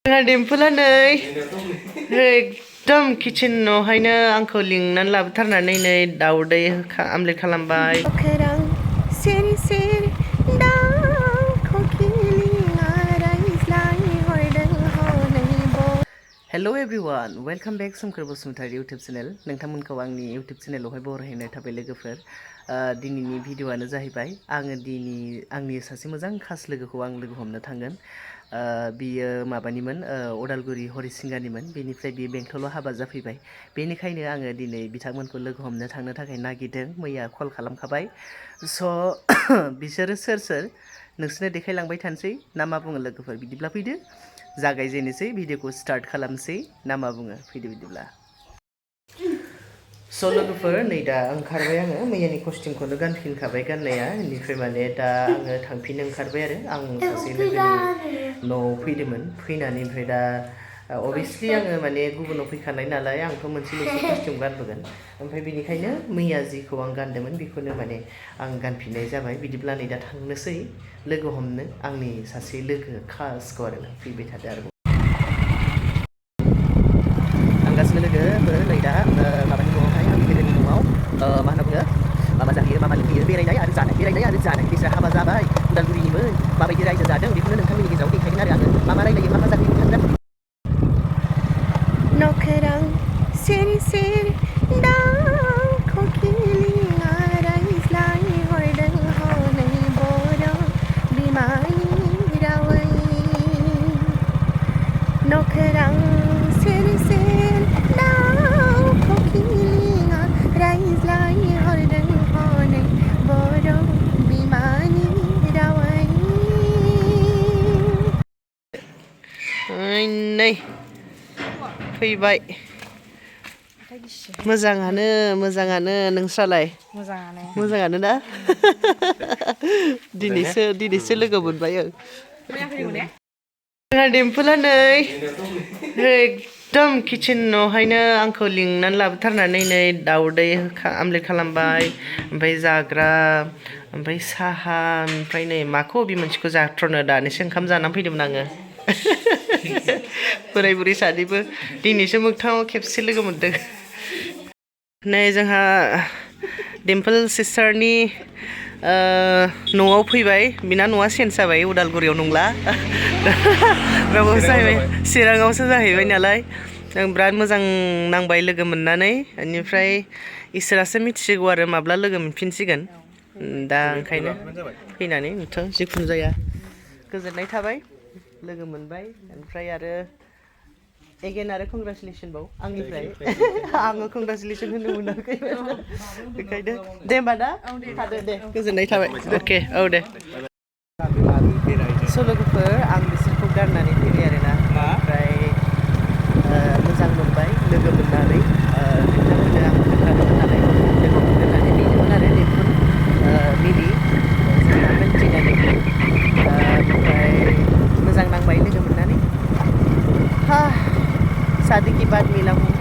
जोंहा देमपोला नै एकदम किचेनावहायनो आंखौ लिंनानै लाबोथारनानै नै दाउदै आमलेट खालामबाय। Hello everyone, welcome back Somkhor Basumatary YouTube channel. नोंथांमोनखौ आंनि यूट्यूब चैनलावहाय बरायनाय थाबाय लोगोफोर। दिनैनि भिडिअ'आनो जाहैबाय आङो आंनि सासे मोजां खास लोगोखौ आं लोगो हमनो थांगोन। बियो माबानिमोन उदालगुरि हरिसिंगानिमोन, बेनिफ्राय बियो बेंटलाव हाबा जाफैबाय। बेनिखायनो आङो दिनै बिथांमोनखौ लोगो हमनो थांनो थाखाय नागिरदों। मैया कल खालामखाबाय। स' बिसोरो सोर सोर नोंसोरनो देखायलांबाय थानोसै ना मा बुङो लोगोफोर? बिदिब्ला फैदो जागायजेननोसै, भिडिअ'खौ स्टार्ट खालामसै ना मा बुङो? फैदो बिदिब्ला। स' लोगोफोर नै दा ओंखारबाय आङो, मैयानि कस्टिउमखौनो गानफिनखाबाय गाननाया। बेनिफ्राय माने दा आङो थांफिननो ओंखारबाय आरो आं सासे लोगोनि न'आव फैदोंमोन। फैनानै ओमफ्राय दा अभियासलि आङो माने गुबुनाव फैखानाय नालाय आंथ' मोनसेल'सो कस्टिउम गानबोगोन। ओमफ्राय बेनिखायनो मैया जिखौ आं गानदोंमोन बेखौनो माने आं गानफिननाय जाबाय। बिदिब्ला नै दा थांनोसै लोगो हमनो आंनि सासे लोगो खासखौ आरो फैबाय थादो आरो थांगासिनो लोगोफोर नै दा माबानि न'आवहाय आंनि लोगोनि न'आव मा होनना बुङो माबा जाहैयो, माबा फैयो बेरायनाय आरो जानाय बिसोर हाबा जाबाय उदालगुरिनिमोन। माबायदि रायजो जादों बेखौनो नोंथांमोननि गेजेराव देखायगोन आरो आङो मा रायलायो मा जायो नोंथां। नखरां सेर सेर दाउ खखिलिया रायज्लायहरदों हनै बर' बिमानि रावै। नखरां सेर सेर दाउ खखिलिया रायज्लायहरदों हनै बर' बिमानि रावै। नै फैबाय। मोजाङानो नोंस्रालाय? मोजाङानो ना? दिनैसो लोगो मोनबाय आं। जोंहा देमपोला नै एकदम किचेनावहायनो आंखौ लिंनानै लाबोथारनानै नै दाउदै आमलेट खालामबाय, ओमफ्राय जाग्रा, ओमफ्राय साहा, ओमफ्राय नै माखौ बबे मोनसेखौ जाथ्र'नो दानिसो ओंखाम जानानै फैदोंमोन आङो। बोराय बुरै सानैबो दिनैसो मोगथाङाव खेबसे लोगो मोनदों। नै जोंहा देमपोल सिस्टारनि न'आव फैबाय। बिना न'आ चेन्ज जाबाय, उदालगुरियाव नंला। माबायावसो जाहैबाय, चिराङावसो जाहैबाय नालाय। आं बिराद मोजां नांबाय लोगो मोननानै। बेनिफ्राय इसोरासो मिथिसिगौ आरो माब्ला लोगो मोनफिनसिगोन। दा ओंखायनो फैनानै नुथ' जिखुनु जाया गोजोननाय थाबाय, लोगो मोनबाय। ओमफ्राय आरो एगेन आरो कंग्रेसुलेसन बाव आंनिफ्राय। आङो कंग्रेसुलेसन होनो मोनाखै बेखायनो। दे होमबा ना थादो दे, गोजोननाय थाबाय। अके, औ दे। स' लोगोफोर आं बिसोरखौ गारनानै फैबाय आरोना। ओमफ्राय मोजां मोनबाय लोगो मोननानै। बिथांमोननो आं खोन्थादोंमोन नालाय लोगो मोनगोन होननानै। बेनोमोन आरो देमपोल बिनि जोंहा मोनथिना देमपोल। ओमफ्राय मोजां नांबाय लोगो मोननानै। शादी की बात मिला हूँ।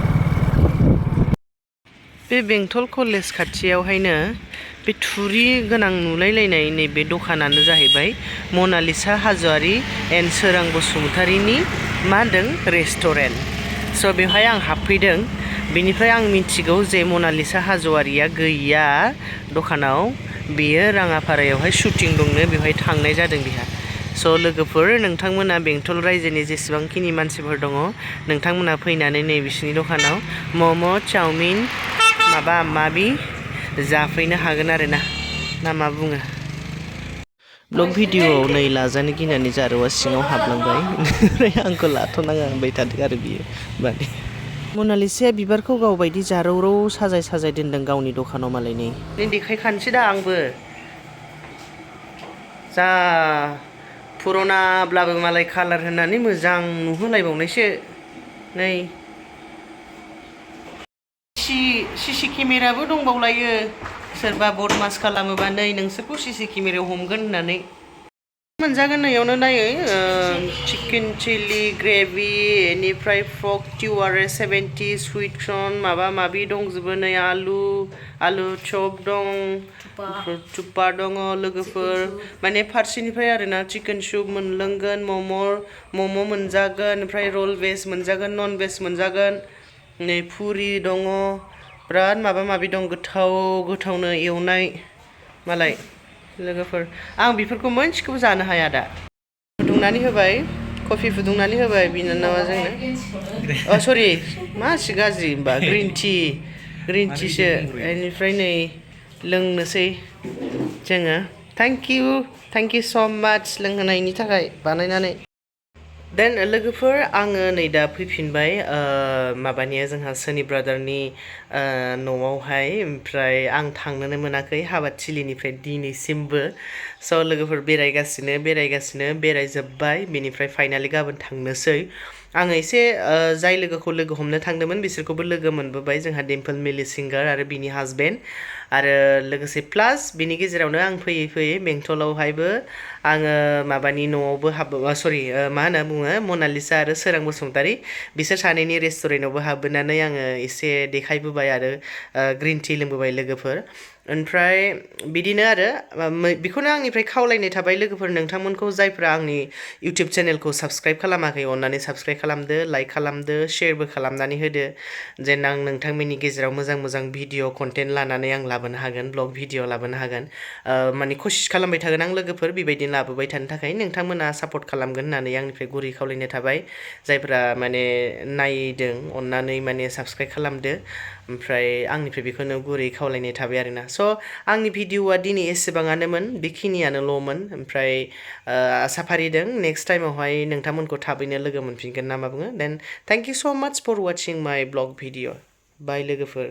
बे बेंटल कलेज खाथियावहायनो बे थुरि गोनां नुलायलायनाय नैबे दखानानो जाहैबाय मनालिसा हाज'वारि एन्ड सोरां बसुमतारीनि मा होनदों रेस्टुरेन्ट। स' बेवहाय आं हाबफैदों। बेनिफ्राय आं मिथिगौ जे मनालिसा हाज'वारिया गैया दखानाव, बेयो राङापारायावहाय शुटिं दंनो, बेवहाय थांनाय जादों बिहा। स' लोगोफोर नोंथांमोना बेंटल रायजोनि जेसेबांखिनि मानसिफोर दङ नोंथांमोना फैनानै नै बिसिनि दखानाव मम', चावमिन, माबा माबि जाफैनो हागोन आरोना, ना मा बुङो? ब्लग भिडिअ'आव नै लाजानो गिनानै जारौआ सिङाव हाबलांबाय। ओमफ्राय आंखौ लाथ'नाङा होनबाय थादों आरो बियो माने। मनालिसाया बिबारखौ गावबायदि जारौ साजाय दोनदों गावनि दखानाव मालाय। नै देखायखानोसै दा आंबो। जा फुरनाब्लाबो मालाय कालार होनानै मोजां नुहोलायबावनायसो। नै सिसि केमेराबो दंबावलायो। सोरबा बदमास खालामोबा नै नोंसोरखौ सिसि केमेरायाव हमगोन होननानै। मोनजागोन नैयावनो नायै चिकेन चिली ग्रेभि बेनिफ्राय फक टिवारे 70 स्वीट कॉर्न माबा माबि दंजोबो नै आलु चप दं थुप्पा दङ लोगोफोर माने फारसेनिफ्राय आरोना चिकेन सुप मोनलोंगोन मम' मोनजागोन ओमफ्राय रल भेज मोनजागोन नन भेज मोनजागोन नै पुरि दङ बिराद माबा माबि दं गोथावनो एवनाय मालाय लोगोफोर आं बेफोरखौ मोनसेखौबो जानो हाया दा फुदुंनानै होबाय कफि फुदुंनानै होबाय बिनानावा जोंनो सरि मासि गाज्रि होमबा ग्रिन टिसो बेनिफ्राय नै लोंनोसै जोङो थेंक इउ स' माच लोंहोनायनि थाखाय बानायनानै देन लोगोफोर आङो नै दा फैफिनबाय माबानिया जोंहा सोनि ब्रादारनि न'आवहाय ओमफ्राय आं थांनोनो मोनाखै हाबाथिलिनिफ्राय दिनैसिमबो स' लोगोफोर बेरायजोब्बाय बेनिफ्राय फाइनालि गाबोन थांनोसै आङो एसे जाय लोगोखौ लोगो हमनो थांदोंमोन बिसोरखौबो लोगो मोनबोबाय जोंहा डेम्पल मिलि सिंगार आरो बिनि हासबेन्ड आरो लोगोसे प्लास बिनि गेजेरावनो आं फैयै बेंटलावहायबो आङो माबानि न'आवबो मा होनना बुङो मनालिसा आरो सोरां बसुमतारी बिसोर सानैनि रेस्टुरेन्टआवबो हाबबोनानै आङो एसे देखायबोबाय आरो ग्रिन टि लोंबोबाय लोगोफोर ओमफ्राय बिदिनो आरो बेखौनो आंनिफ्राय खावलायनाय थाबाय लोगोफोर नोंथांमोनखौ जायफ्रा आंनि इउटिउब चेनेलखौ साबस्क्राइब खालामाखै अन्नानै साबस्क्राइब खालामदो लाइक खालामदो शेयारबो खालामनानै होदो जेन आं नोंथांमोननि गेजेराव मोजां भिडिअ कन्टेन्ट लानानै आं लाबोनो हागोन ब्लग भिडिअ लाबोनो हागोन माने कसिस खालामबाय थागोन आं लोगोफोर बेबायदिनो लाबोबाय थानो थाखाय नोंथांमोना सापर्ट खालामगोन होननानै आंनिफ्राय गुरै खावलायनाय थाबाय जायफ्रा माने नायदों अन्नानै माने साबस्क्राइब खालामदो ओमफ्राय आंनिफ्राय बेखौनो गुरै खावलायनाय थाबाय आरोना स' आंनि भिडिअआ दिनै एसेबाङानोमोन बेखिनियानोल'मोन ओमफ्राय आसा फारिदों नेक्स्ट टाइमावहाय नोंथांमोनखौ थाबैनो लोगो मोनफिनगोन ना मा बुङो देन थेंक इउ स' माच फर वाचिं माय ब्लग भिडिअ बाय लोगोफोर